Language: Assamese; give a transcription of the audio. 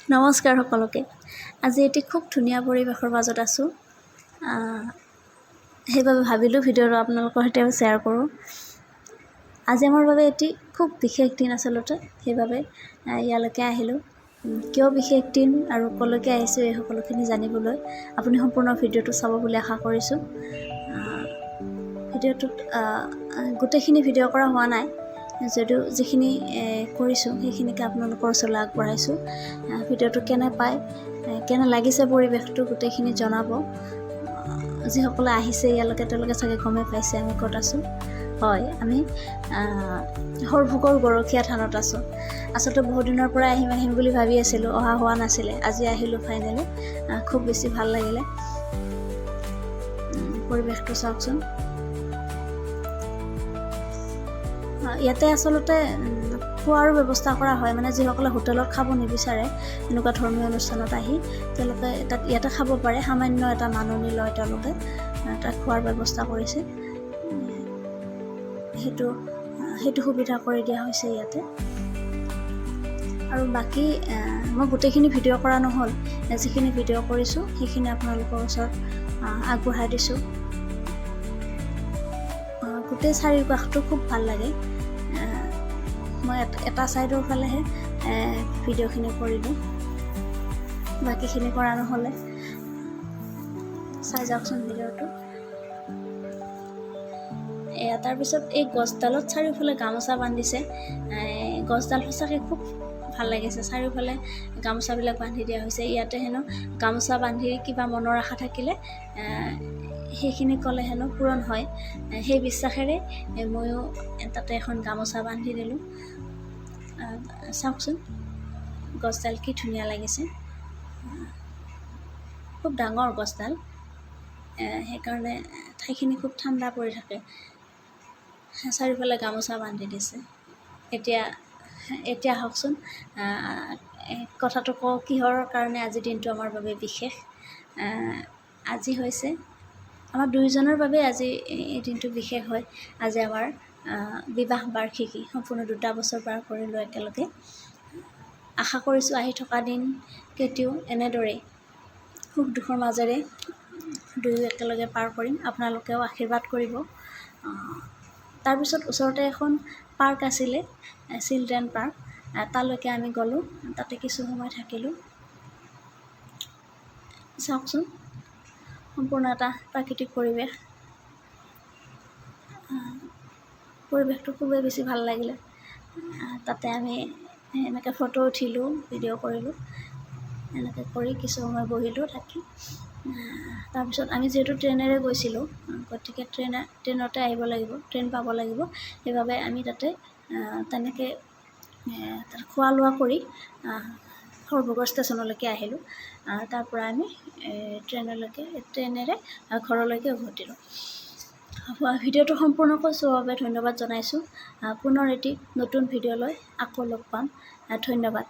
নমস্কাৰ সকলোকে। আজি এটি খুব ধুনীয়া পৰিৱেশৰ মাজত আছোঁ, সেইবাবে ভাবিলোঁ ভিডিঅ'টো আপোনালোকৰ সৈতে শ্বেয়াৰ কৰোঁ। আজি আমাৰ বাবে এটি খুব বিশেষ দিন আচলতে, সেইবাবে ইয়ালৈকে আহিলোঁ। কিয় বিশেষ দিন আৰু ক'লৈকে আহিছোঁ এই সকলোখিনি জানিবলৈ আপুনি সম্পূৰ্ণ ভিডিঅ'টো চাব বুলি আশা কৰিছোঁ। ভিডিঅ'টোত গোটেইখিনি ভিডিঅ' কৰা হোৱা নাই যদিও যিখিনি কৰিছোঁ সেইখিনিকে আপোনালোকৰ ওচৰলৈ আগবঢ়াইছোঁ। ভিডিঅ'টো কেনে পায়, কেনে লাগিছে পৰিৱেশটো গোটেইখিনি জনাব। যিসকলে আহিছে ইয়ালৈকে তেওঁলোকে চাগে গমেই পাইছে আমি ক'ত আছোঁ। হয়, আমি সৰভোগৰ গৰখীয়া থানত আছোঁ। আচলতে বহুত দিনৰ পৰা আহিম আহিম বুলি ভাবি আছিলোঁ, অহা হোৱা নাছিলে। আজি আহিলোঁ ফাইনেলি, খুব বেছি ভাল লাগিলে। পৰিৱেশটো চাওকচোন। ইয়াতে আচলতে খোৱাৰো ব্যৱস্থা কৰা হয়, মানে যিসকলে হোটেলত খাব নিবিচাৰে এনেকুৱা ধৰ্মীয় অনুষ্ঠানত আহি তেওঁলোকে তাত ইয়াতে খাব পাৰে। সামান্য এটা মাননি লয় তেওঁলোকে, তাত খোৱাৰ ব্যৱস্থা কৰিছে। সেইটো সেইটো সুবিধা কৰি দিয়া হৈছে ইয়াতে। আৰু বাকী মই গোটেইখিনি ভিডিঅ' কৰা নহ'ল, যিখিনি ভিডিঅ' কৰিছোঁ সেইখিনি আপোনালোকৰ ওচৰত আগবঢ়াই দিছোঁ। গোটেই চাৰিওকাষটো খুব ভাল লাগে। মই এটা ছাইডৰ ফালেহে ভিডিঅ'খিনি কৰিলোঁ, বাকীখিনি কৰা নহ'লে। চাই যাওকচোন ভিডিঅ'টো। এয়া তাৰপিছত এই গছডালত চাৰিওফালে গামোচা বান্ধিছে। গছডাল সঁচাকৈ খুব ভাল লাগিছে, চাৰিওফালে গামোচাবিলাক বান্ধি দিয়া হৈছে। ইয়াতে হেনো গামোচা বান্ধি কিবা মনৰ আশা থাকিলে সেইখিনি ক'লে হেনো পূৰণ হয়। সেই বিশ্বাসেৰে ময়ো তাতে এখন গামোচা বান্ধি দিলোঁ। চাওকচোন গছডাল কি ধুনীয়া লাগিছে, খুব ডাঙৰ গছডাল, সেইকাৰণে ঠাইখিনি খুব ঠাণ্ডা পৰি থাকে। চাৰিওফালে গামোচা বান্ধি দিছে। এতিয়া এতিয়া আহকচোন কথাটো কওঁ, কিহৰ কাৰণে আজিৰ দিনটো আমাৰ বাবে বিশেষ। আজি হৈছে আমাৰ দুয়োজনৰ বাবে আজি এই দিনটো বিশেষ হয়। আজি আমাৰ বিবাহ বাৰ্ষিকী, সম্পূৰ্ণ 2 বছৰ পাৰ কৰিলোঁ একেলগে। আশা কৰিছোঁ আহি থকা দিন কেতিয়াও এনেদৰেই সুখ দুখৰ মাজেৰে দুয়ো একেলগে পাৰ কৰিম। আপোনালোকেও আশীৰ্বাদ কৰিব। তাৰপিছত ওচৰতে এখন পাৰ্ক আছিলে, চিলড্ৰেন পাৰ্ক, তালৈকে আমি গ'লোঁ, তাতে কিছু সময় থাকিলোঁ। চাওকচোন সম্পূৰ্ণ এটা প্ৰাকৃতিক পৰিৱেশ, পৰিৱেশটো খুবেই বেছি ভাল লাগিলে। তাতে আমি এনেকৈ ফটো উঠিলোঁ, ভিডিঅ' কৰিলোঁ, এনেকৈ কৰি কিছু সময় বহিলোঁ থাকি। তাৰপিছত আমি যিহেতু ট্ৰেইনেৰে গৈছিলোঁ, গতিকে ট্ৰেইনতে আহিব লাগিব, ট্ৰেইন পাব লাগিব। সেইবাবে আমি তাতে তেনেকৈ তাত খোৱা লোৱা কৰি সৰভোগৰ ষ্টেচনলৈকে আহিলোঁ। তাৰপৰা আমি ট্ৰেইনেৰে ঘৰলৈকে উভতিলোঁ। ভিডিঅ'টো সম্পূৰ্ণকৈ চোৱাৰ বাবে ধন্যবাদ জনাইছোঁ। পুনৰ এটি নতুন ভিডিঅ' লৈ আকৌ লগ পাম। ধন্যবাদ।